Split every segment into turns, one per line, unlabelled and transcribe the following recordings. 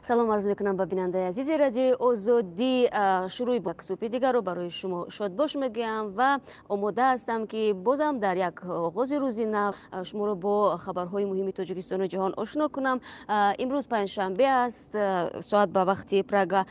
Салом арз мекунам ба бинандаи азизи Радиои Озодӣ. Шурӯи як субҳи дигарро барои шумо шодбош мегӯям ва омода ҳастам, ки бозам дар як оғози рӯзи нав шуморо бо хабарҳои муҳими Тоҷикистону ҷаҳон ошно кунам. Имрӯз панҷшанбе аст, соат ба вақти Прага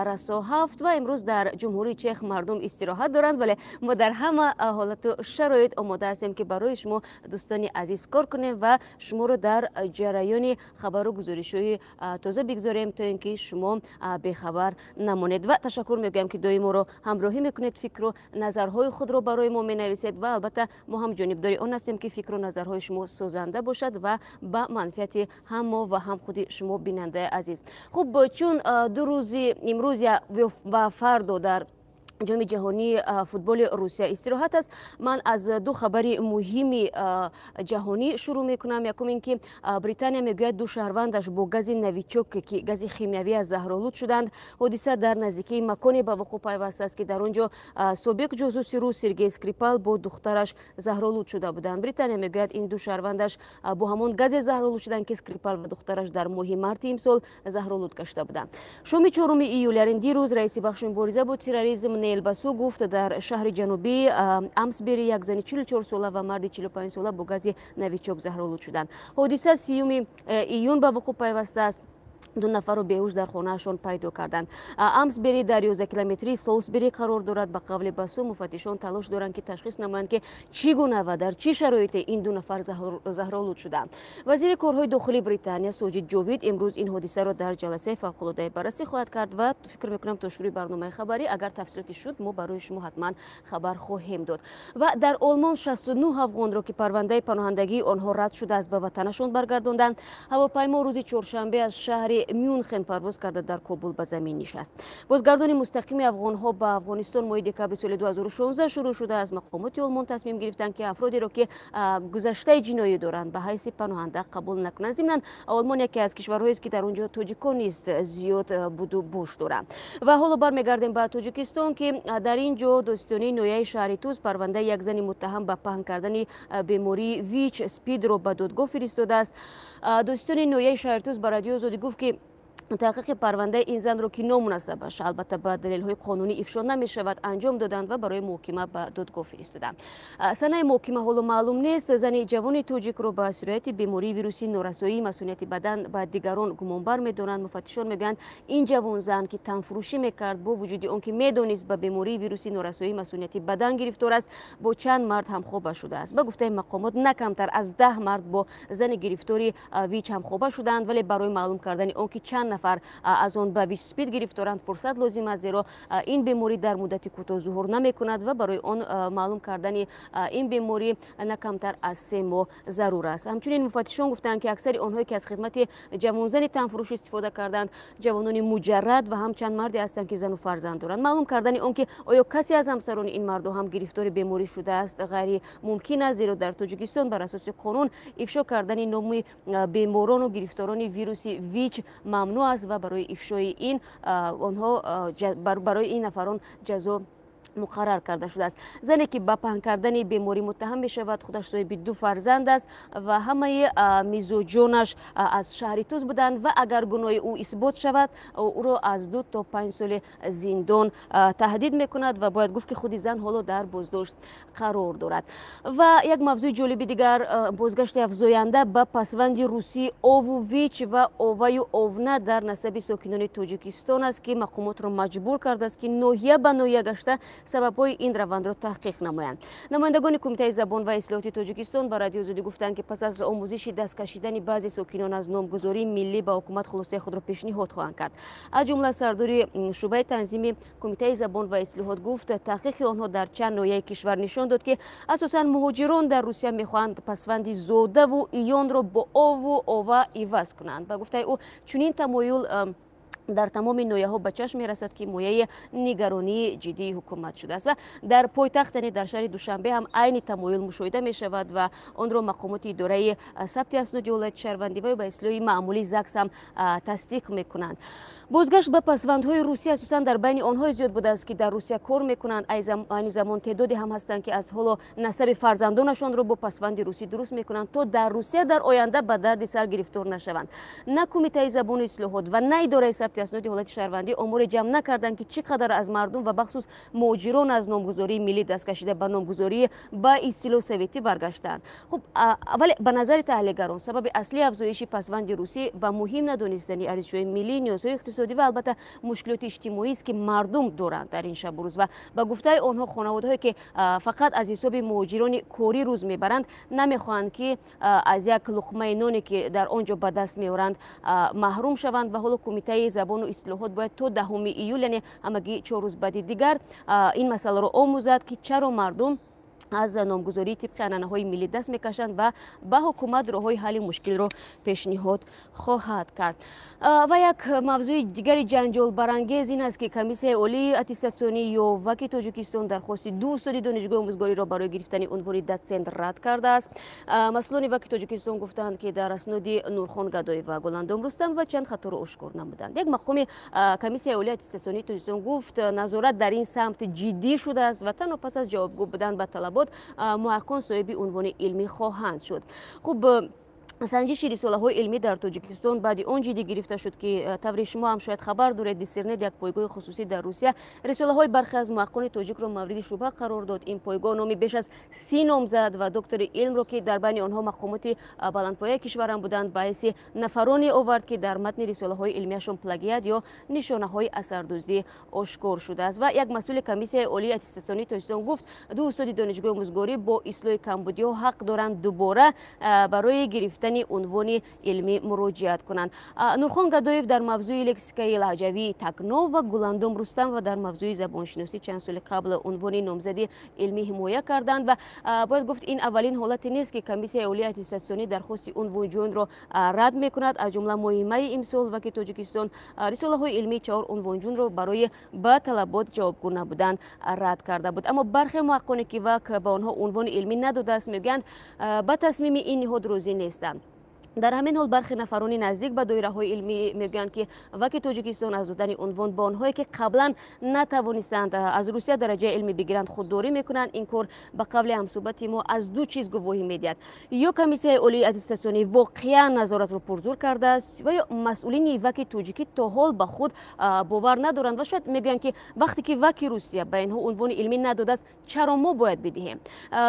расо 7 ва имрӯз дар Ҷумҳурии Чех мардум истироҳат доранд, вале мо дар ҳама ҳолату шароит омода ҳастем, ки барои шумо, дӯстони азиз, кор кунем ва шуморо дар ҷараёни хабару гузоришҳои тоза бигзорем, то ин ки шумо бехабар намонед. Ва ташаккур мегӯям, ки доим моро ҳамроҳӣ мекунед, фикру назарҳои худро барои мо менависед ва албатта мо ҳам ҷонибдори он ҳастем, ки фикру назарҳои шумо созанда бошад ва ба манфиати ҳам мо ва ҳам худи шумо, бинандаи азиз. Хуб, чун 2 рӯзи имрӯз ва фардо дар Ҷоми ҷаҳонии футболи Русия истироҳат аст, ман аз ду хабари муҳими ҷаҳонӣ шурӯъ мекунам. Якум ин ки Британия мегӯяд, ду шаҳрвандаш бо гази Новичок, ки гази химиявӣ аст, заҳролуд шуданд. Ҳодиса дар наздикии маконе ба вуқӯъ пайвастааст, ки дар он ҷо собиқ ҷосуси рус Сергей Скрипал бо духтараш заҳролуд шуда буданд. Британия мегӯяд, ин ду шаҳрвандаш бо ҳамон газе заҳролуд шуданд, ки Скрипал ва духтараш дар моҳи марти имсол заҳролуд гашта буданд. Шоми 4 июл, яъне дирӯз, раиси бахши мубориза бо терроризм Нел Басу гуфт, дар шаҳри ҷанубӣ Амсбери як зани 44 сола ва марди 45 сола бо гази Новичок заҳролуд шуданд. Ҳодиса 30-юми июн ба вуқӯъ пайвастааст. Ду нафарро беҳуш дар хонаашон пайдо карданд. Амсбери дар 11 километрии Солсбери қарор дорад. Ба қавли Басу, муфаттишон талош доранд, ки ташхис намоянд, ки чӣ гуна ва дар чӣ шароите ин ду нафар заҳролуд шуданд. Вазири корҳои дохилии Британия Соҷид Ҷовид имрӯз ин ҳодисаро дар ҷаласаи фавқулодаи баррасӣ хоҳад кард ва фикр мекунам, то шурӯи барномаи хабарӣ агар тафсилоте шуд, мо барои шумо ҳатман хабар хоҳем дод. Ва дар Олмон 69 афғонро, ки парвандаи паноҳандагии онҳо рад шудааст, ба ватанашон баргардонданд. Ҳавопаймо рӯзи чоршанбе аз шаҳри Мюнхен парвоз карда, дар Кобул ба замин нишаст. Бозгардони мустақими афғонҳо ба Афғонистон моҳи декабри соли 2016 шурӯъ шудааст. Мақомоти Олмон тасмим гирифтанд, ки афродеро, ки гузаштаи ҷиноӣ доранд, ба ҳайси паноҳанда қабул накунанд. Зимнан, Олмон яке аз кишварҳоест, ки дар он ҷо тоҷикон низ зиёд буду бош доранд. Ва ҳоло бармегардем ба Тоҷикистон, ки дар ин ҷо додситонии ноҳияи шаҳри Тӯс парвандаи як зани муттаҳам ба паҳн кардани бемории ВИЧ СПИДро ба додгоҳ фиристодааст. Додситони ноҳияи шаҳри Тӯс ба Радиои Озодӣ гуфт, ки таҳқиқи парвандаи ин занро, ки ному насабаш албатта ба далелҳои қонунӣ ифшо намешавад, анҷом доданд ва барои муҳокима ба додгоҳ фиристоданд. Санаи муҳокима ҳоло маълум нест. Зани ҷавони тоҷикро ба сирояти бемории вирусии норасоии масунияти бадан ба дигарон гумонбар медонанд. Муфаттишон мегӯянд, ин ҷавонзан, ки танфурӯшӣ мекард, бо вуҷуди он ки медонист ба бемории вирусии норасоии масунияти бадан гирифтор аст, бо чанд мард ҳамхоба шудааст. Ба гуфтаи мақомот, на камтар аз 10 мард бо зани гирифтори ВИЧ ҳамхоба шуданд, вале барои маълум кардани он ки чанд нафар аз он ба ВИЧ СПИД гирифторанд, фурсат лозим аст, зеро ин беморӣ дар муддати кӯтоҳ зуҳур намекунад ва барои он маълум кардани ин беморӣ на камтар аз 3 моҳ зарур аст. Ҳамчунин муфаттишон гуфтанд, ки аксари онҳое, ки аз хидмати ҷавонзани танфурӯш истифода карданд, ҷавонони муҷаррад ва ҳам чанд марде ҳастанд, ки зану фарзанд доранд. Маълум кардани он ки оё касе аз ҳамсарони ин мардо ҳам гирифтори беморӣ шудааст, ғайримумкин аст, зеро дар Тоҷикистон бар асоси қонун ифшо кардани номи беморону гирифторони вируси ВИЧ мамнӯъ аст ва барои ифшои ин онҳо, барои ин нафарон ҷазо муқаррар карда шудааст. Зане, ки ба паҳн кардани беморӣ муттаҳам мешавад, худаш соҳиби ду фарзанд аст ва ҳамаи мизоҷонаш аз шаҳри Тӯс буданд ва агар гуноҳи ӯ исбот шавад, ӯро аз 2 то 5 соли зиндон таҳдид мекунад. Ва бояд гуфт, ки худи зан ҳоло дар боздошт қарор дорад. Ва як мавзӯи ҷолиби дигар: бозгашти афзоянда ба пасванди русии ову вич ва оваю овна дар насаби сокинони Тоҷикистон аст, ки мақомотро маҷбур кардааст, ки ноҳия ба ноҳия гашта, сабабҳои ин равандро таҳқиқ намоянд. Намояндагони Кумитаи забон ва истилоҳоти Тоҷикистон ба Радиои Озодӣ гуфтанд, ки пас аз омӯзиши даст кашидани баъзе сокинон аз номгузории миллӣ ба ҳукумат хулосаи худро пешниҳод хоҳанд кард. Аз ҷумла сардори шӯъбаи танзими Кумитаи забон ва истилоҳот гуфт, таҳқиқи онҳо дар чанд ноҳияи кишвар нишон дод, ки асосан муҳоҷирон дар Русия мехоҳанд пасванди зодаву иёнро бо ову ова иваз кунанд. Ба гуфтаи ӯ, чунин тамоюл Дар тамоми ноҳияҳо ба чашм мерасад, ки мояи нигаронии ҷиддии ҳукумат шудааст. Ва дар пойтахт, яъне дар шаҳри Душанбе ҳам айни тамоюл мушоҳида мешавад ва онро мақомоти идораи сабти асноди ҳолати шаҳрвандӣ ва ба истилоҳи маъмулӣ ЗАГС ҳам тасдиқ мекунанд. Бозгашт ба пасвандҳои русӣ асосан дар байни онҳое зиёд будааст, ки дар Русия кор мекунанд. Айни замон теъдоде ҳам ҳастанд, ки аз ҳоло насаби фарзандонашонро бо пасванди русӣ дуруст мекунанд, то дар Русия дар оянда ба дарди сар гирифтор нашаванд. На Кумитаи забону ислоҳот ва на идораи сабти асноди ҳолати шаҳрвандӣ оморе ҷамъ накарданд, ки чӣ қадар аз мардум ва бахусус муҳоҷирон аз номгузории миллӣ даст кашида, ба номгузории ба истилоҳ советӣ баргаштаанд. Хуб, вале ба назари таҳлилгарон, сабаби аслии афзоиши пасванди русӣ ба муҳим надонистани арзишҳои миллӣ, ниёзҳои иқтисодӣ ва албатта мушкилоти иҷтимоист, ки мардум доранд дар ин шабу рӯз. Ва ба гуфтаи онҳо, хонаводаҳое ки фақат аз ҳисоби муҳоҷирони корӣ рӯз мебаранд, намехоҳанд, ки аз як луқмаи ноне, ки дар он ҷо ба даст меоранд, маҳрум шаванд. Ва ҳоло Кумитаи забону истилоҳот бояд то 10 июл, яъне ҳамагӣ 4 рӯз баъди дигар, ин масъаларо омӯзад, ки чаро мардум аз номгузории тибқи анъанаҳои миллӣ даст мекашанд, ва ба ҳукумат роҳҳои ҳалли мушкилро пешниҳод хоҳад кард. Ва як мавзӯи дигари ҷанҷолбарангез ин аст, ки Комиссияи олии аттестатсионӣ ё ВАКи Тоҷикистон дархости ду устоди донишгоҳи омӯзгориро барои гирифтани унвони дотсент рад кардааст. Масъулони ВАКи Тоҷикистон гуфтанд, ки дар асноди Нурхон Гадоев ва Гуландом Рустамова чанд хаторо ошкор намуданд. Як мақоми Комиссияи олии аттестатсионии Тоҷикистон гуфт, назорат дар ин самт ҷиддӣ шудааст ва танҳо пас аз ҷавобгӯ будан ба талабот муҳаққиқон соҳиби унвони илмӣ хоҳанд шуд. Хуб, санҷиши рисолаҳои илмӣ дар Тоҷикистон баъди он ҷиддӣ гирифта шуд, ки тавре шумо ҳам шояд хабар доред, Диссернет, як пойгоҳи хусусӣ дар Русия, рисолаҳои бархе аз муҳаққиқони тоҷикро мавриди шубҳа қарор дод. Ин пойгоҳ номи беш аз 30 номзад ва доктори илмро, ки дар байни онҳо мақомоти баландпояи кишварам буданд, ба ҳайси нафароне овард, ки дар матни рисолаҳои илмияшон плагиат ё нишонаҳои асардуздӣ ошкор шудааст. Ва як масъули Комиссияи олии аттестатсионии Тоҷикистон гуфт, ду устоди донишгоҳи омӯзгорӣ бо ислоҳи камбудиҳо ҳақ доранд дубора барои гирифтани унвони илмӣ муроҷиат кунанд. Нурхон Гадоев дар мавзӯи лексикаи лаҳҷавии Такнов ва Гуландом Рустамова дар мавзӯи забоншиносӣ чанд соли қабл унвони номзади илмӣ ҳимоя карданд. Ва бояд гуфт, ин аввалин ҳолате нест, ки Комиссияи олии аттестатсионӣ дархости унвонҷӯёнро рад мекунад. Аз ҷумла моҳи майи имсол ВАКи Тоҷикистон рисолаҳои илмии чаҳор унвонҷӯнро барои ба талабот ҷавобгӯ набудан рад карда буд. Аммо бархе муҳаққиқоне, ки ВАК ба онҳо унвони илмӣ надодааст, мегӯянд, ба тасмими ин ниҳод розӣ нестанд. Дар ҳамин ҳол бархе нафарони наздик ба доираҳои илмӣ мегӯянд, ки ВАКи Тоҷикистон аз додани унвон ба онҳое, ки қаблан натавонистанд аз Русия дараҷаи илмӣ бигиранд, худдорӣ мекунанд. Ин кор, ба қавли ҳамсӯҳбати мо, аз ду чиз гувоҳӣ медиҳад: ё Комиссияи олии аттестатсионӣ воқеан назоратро пурзур кардааст, ва ё масъулини ВАКи тоҷикӣ то ҳол ба худ бовар надоранд ва шояд мегӯянд, ки вақте ки ВАКи Русия ба инҳо унвони илмӣ надодааст, чаро мо бояд бидиҳем?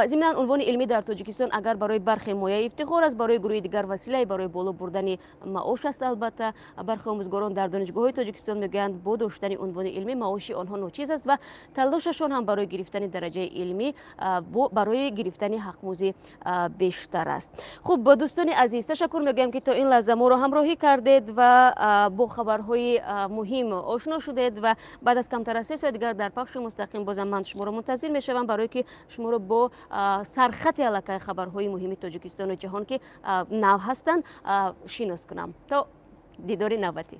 Зимнан, унвони илмӣ дар Тоҷикистон агар барои бархе мояи ифтихор аст, барои гурӯҳи дигар василае барои боло бурдани маош аст. Албатта, бархе омӯзгорон дар донишгоҳҳои Тоҷикистон мегӯянд, бо доштани унвони илмӣ маоши онҳо ночиз аст ва талошашон ҳам барои гирифтани дараҷаи илмӣ барои гирифтани ҳақмузди бештар аст. Хуб, дӯстони азиз, ташаккур мегӯям, ки то ин лаҳза моро ҳамроҳӣ кардед ва бо хабарҳои муҳим ошно шудед. Ва баъд аз камтар аз 3 соат дигар дар пахши мустақим бозам ман шуморо мунтазир мешавам, барое ки шуморо бо сархати аллакай хабарҳои муҳими Тоҷикистону ҷаҳон, ки нав ҳастанд, шинос кунам. То дидори навбатӣ.